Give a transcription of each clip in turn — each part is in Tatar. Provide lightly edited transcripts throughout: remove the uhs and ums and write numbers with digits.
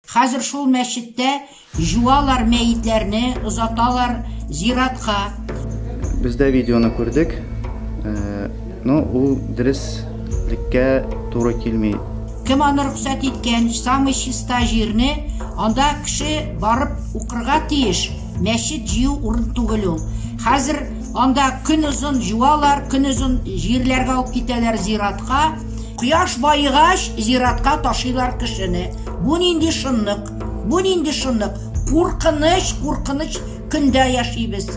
Хәзер шул мәчеттә җуалар мәетләрне, озаталар зиратка. Без дә видеоны күрдек. Ну, ул дөреслеккә туры килми. Кем аны рөхсәт иткән? Самый чиста җирне, анда кеше барып укырга тиеш. Мәчет җыю урын түгел ул. Хәзер анда көнозын җуалар, көнозын җирләргә алып китәләр зиратка. Кояш баегач, зиратка ташыйлар кешене. Бу нинди шынлык? Бу нинди шынлык? Куркыныч, куркыныч көндә яшибез.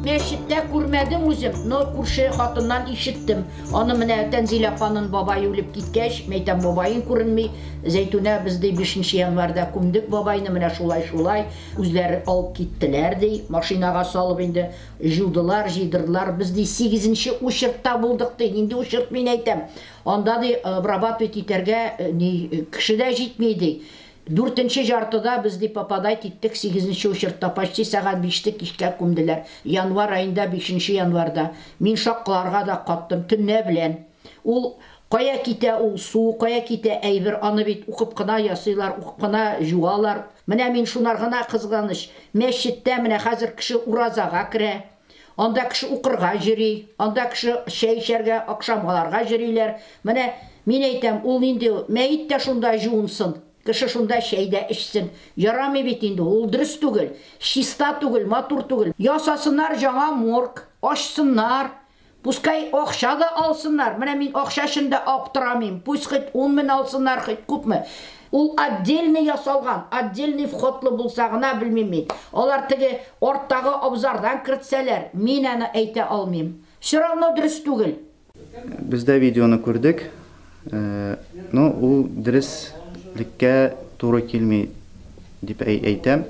Мәчеттә күрмәдем үзем, но күрше хатыннан ишеттем. Аны менә Тәнзилә апанын бабай үлеп киткәч, мәйтәм бабаең күренми. Зәйтүнә без ди 5 январьда күмдек бабайны, менә шулай-шулай. Үзләре алып киттеләр ди, машинага салып инде җудылар, җыйдырдылар. Без ди 8-нче очередьта булдык ди. Нинди очередь мин әйтәм. Анда ди обрабатывать итәргә ни кеше дә җитми ди. 4-нче жартыда без ди попадать иттек 8-нче очередьта, почти сәгать 5-тә кичкә күмделәр. Январь аенда 5 январьда. Мин шакларга да каттым төнлә белән. Ул кая китә ул су, кая китә әйбер, аны бит укып кына ясыйлар, укып кына жуалар. Менә мин шунар гына кызганыч. Мәчеттә менә хәзер кеше уразага керә. Анда кеше укырга йөри, анда кеше чәй эчәргә, акшамгаларга йөриләр. Менә мин әйтәм, ул инде мәет тә шунда жуынсын, кеше шунда чәй дә эчсен. Ярамый бит инде, ул дөрес түгел, чиста түгел, матур түгел. Ясасыннар яңа морг, ачсыннар. Пускай акча да алсыннар. Менә мин акча өчен дә аптырамыйм. Пусть хоть 10 мең алсыннар, хоть күпме. Ул отдельный ясалган, отдельный входлы булса гына белмим мин. Алар теге арттагы абзардан кертсәләр, мин аны әйтә алмыйм. Все равно дөрес түгел. Без дә видеоны күрдек. Ну, ул дөреслеккә туры килми дип әйтәм.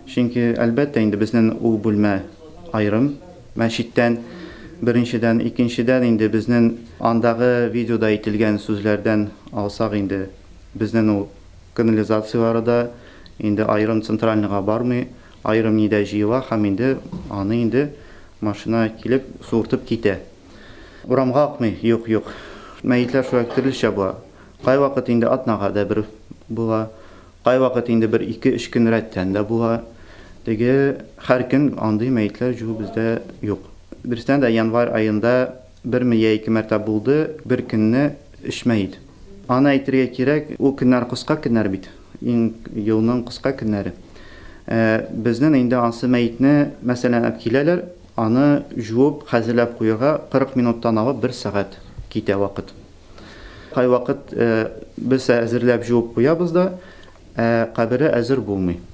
Чөнки, әлбәттә, инде безнең ул бүлмә аерым мәчеттән. Беренчедән, икенчедән инде безнең андагы видеода әйтелгән сүзләрдән алсак инде безнең ул канализациялары да инде аерым центральныйга бармый, аерым нидә җыела һәм инде аны инде машина килеп суыртып китә. Урамга акмый, юк, юк. Мәетләр шулай төрлечә була. Кайвакыт инде атнага да бер була, кайвакыт инде бер 2-3 көн рәттән дә була. Теге һәр көн андый мәетләр җыю бездә юк. Дөрестән дә январь аенда берме я ике мәртәбә булды, бер көнне 3 мәет. Аны әйтергә кирәк, ул көннәр кыска көннәр бит. Иң елның кыска көннәре. Безнең инде ансы мәетне, мәсәлән, алып киләләр, аны жуып, хәзерләп куярга 40 минуттан алып 1 сәгать китә вакыт. Кайвакыт без әзерләп жуып куябыз да, кабере әзер булмый.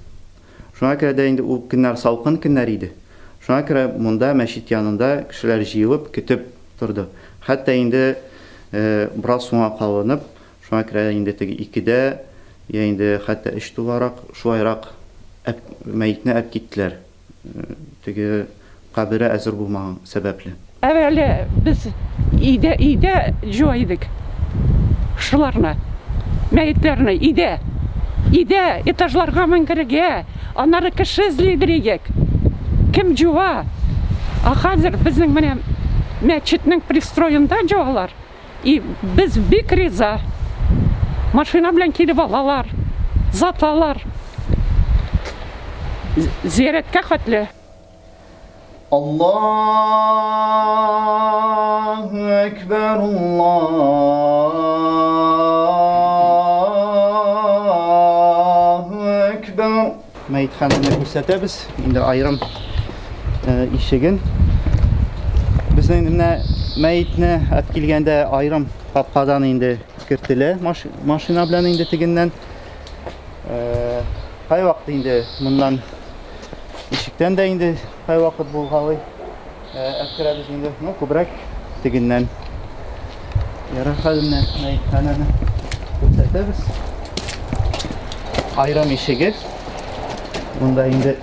Шуңа күрә дә инде ул көннәр салкын көннәр иде. Шуңа күрә монда мәчет янында кешеләр җыелып көтеп торды. Хәтта инде бераз соңга калынып, шуңа күрә инде теге 2-дә я инде хәтта 3 туларак шулайрак мәетне әп киттеләр. Теге кабере әзер булмаган сәбәпле. Әвәле без өйдә җуа идек. Шуларны, мәетләрне өйдә. Өйдә этажларга менгергә, аннары кеше эзлидер идек. Кем җуа? Ә хәзер безнең менә мәчетнең пристроенда җуалар. И без бик риза. Машина белән килеп алалар, заталар. Зиярәткә хәтле. Аллаһу акбар, Аллаһу акбар. Мәетханәне күрсәтәбез. Инде аерым ишеген. Безнең менә мәетне алып килгәндә аерым капкадан инде кертелә машина белән инде тегеннән. Кайвакыт инде моннан ишектән дә инде кайвакыт булгалый. Әп керәбез инде, ну, күбрәк тегеннән. Ярар, хәзер менә мәетханәне күрсәтәбез. Аерым ишеге. Монда инде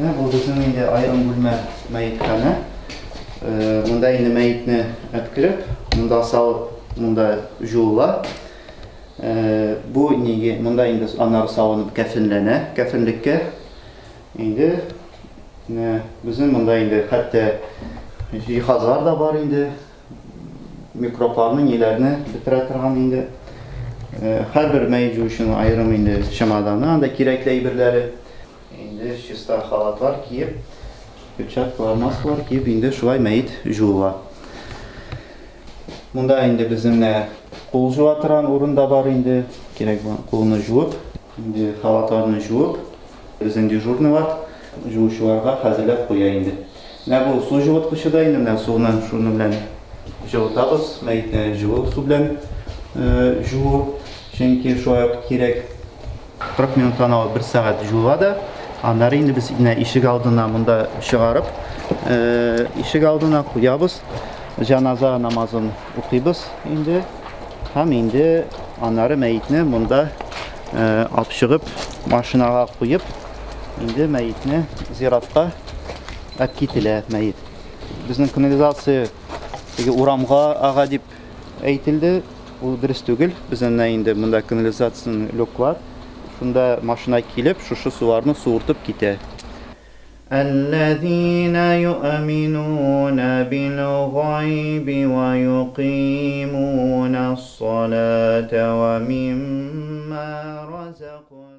Менә бу безнең инде аерым бүлмә мәетханә. Монда инде мәетне әп кереп, монда салып, монда жуыла. Бу неге монда инде аннары салынып кәфенләнә, кәфенлеккә. Инде менә безнең монда инде хәтта җиһазлар да бар инде. Микробларны, ниләрне бетерә торган инде. Һәрбер мәет җуучының аерым инде чемоданы, анда кирәкле әйберләре. Инде чиста халатлар киеп, перчаткалар, маскалар киеп, инде шулай мәет җуыла. Монда инде безнең менә кул җуа торган урын да бар инде. Кирәк булган кулны җуып, инде халатларны җуып, безнең дежурныйлар җуучыларга хәзерләп куя инде. Менә бу су җылыткычы да инде, менә суны шуны белән җылытабыз, мәетне җылы су белән җуу, чөнки шулай ук кирәк. 40 минуттан алып бер сәгать җуыла да, аннары инде без менә ишек алдына монда чыгарып, ишек алдына куябыз, җаназа намазын укыйбыз инде. Һәм инде аннары мәетне монда алып чыгып, машинага куеп, инде мәетне зиратка алып кителә мәет. Безнең канализация теге урамга ага дип әйтелде. Ул дөрес түгел. Безнең менә инде монда канализациянең люклар. Шунда машина килеп, шушы суларны суыртып китә. الذين يؤمنون بالغيب ويقيمون الصلاة ومما رزقناهم.